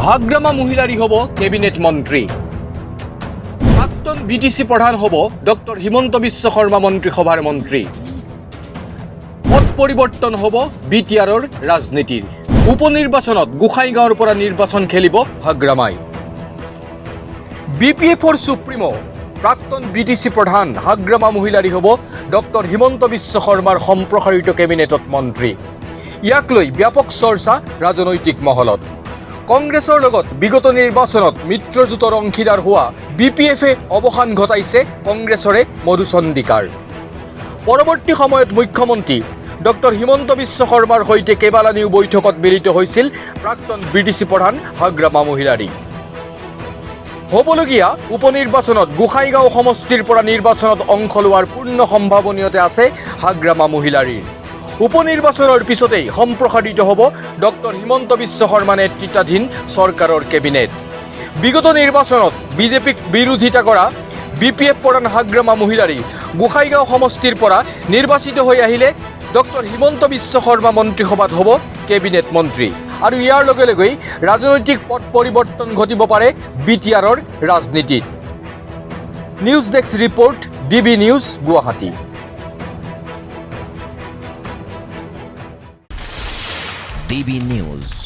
হাগ্ৰামা মহিলাৰী হ'ব কেবিনেট মন্ত্ৰী। প্ৰাক্তন বিটিচি প্ৰধান হ'ব ডক্টৰ হিমন্ত বিশ্ব শৰ্মা মন্ত্ৰীসভাৰ মন্ত্ৰী। পট পৰিৱৰ্তন হ'ব বিটিআৰৰ ৰাজনীতিৰ। উপ নিৰ্বাচনত গোসাইগাঁৱৰ পৰা নিৰ্বাচন খেলিব হাগ্ৰামাই। বিপিএফৰ সুপ্ৰিমো, প্ৰাক্তন বিটিচি প্ৰধান হাগ্ৰামা মহিলাৰী হ'ব ডক্টৰ হিমন্ত বিশ্ব শৰ্মাৰ সম্প্ৰসাৰিত কেবিনেটত মন্ত্ৰী। ইয়াক লৈ ব্যাপক চৰ্চা ৰাজনৈতিক মহলত। কংগ্ৰেছৰ লগত বিগত নিৰ্বাচনত মিত্ৰজোঁটৰ অংশীদাৰ হোৱা বিপিএফে অৱসান ঘটাইছে কংগ্ৰেছৰে মধুচন্দ্ৰিকাৰ। পৰৱৰ্তী সময়ত মুখ্যমন্ত্ৰী ডক্টৰ হিমন্ত বিশ্ব শৰ্মাৰ সৈতে কেইবালানিও বৈঠকত মিলিত হৈছিল প্ৰাক্তন বিটিচি প্ৰধান হাগ্ৰামা মহিলাৰী। হ'বলগীয়া উপ নিৰ্বাচনত গোসাইগাঁও সমষ্টিৰ পৰা নিৰ্বাচনত অংশ লোৱাৰ পূৰ্ণ সম্ভাৱনীয়তা আছে হাগ্ৰামা মহিলাৰীৰ। উপ নিৰ্বাচনৰ পিছতেই সম্প্ৰসাৰিত হ'ব ডক্টৰ হিমন্ত বিশ্ব শৰ্মা নেতৃত্বাধীন চৰকাৰৰ কেবিনেট। বিগত নিৰ্বাচনত বিজেপিক বিৰোধিতা কৰা বিপিএফ প্ৰধান হাগ্ৰামা মহিলাৰী গোসাইগাঁও সমষ্টিৰ পৰা নিৰ্বাচিত হৈ আহিলে ডক্টৰ হিমন্ত বিশ্ব শৰ্মা মন্ত্ৰীসভাত হ'ব কেবিনেট মন্ত্ৰী আৰু ইয়াৰ লগে লগেই ৰাজনৈতিক পট পৰিৱৰ্তন ঘটিব পাৰে বিটিআৰৰ ৰাজনীতিত। News desk report, DB news, Guwahati. DB news.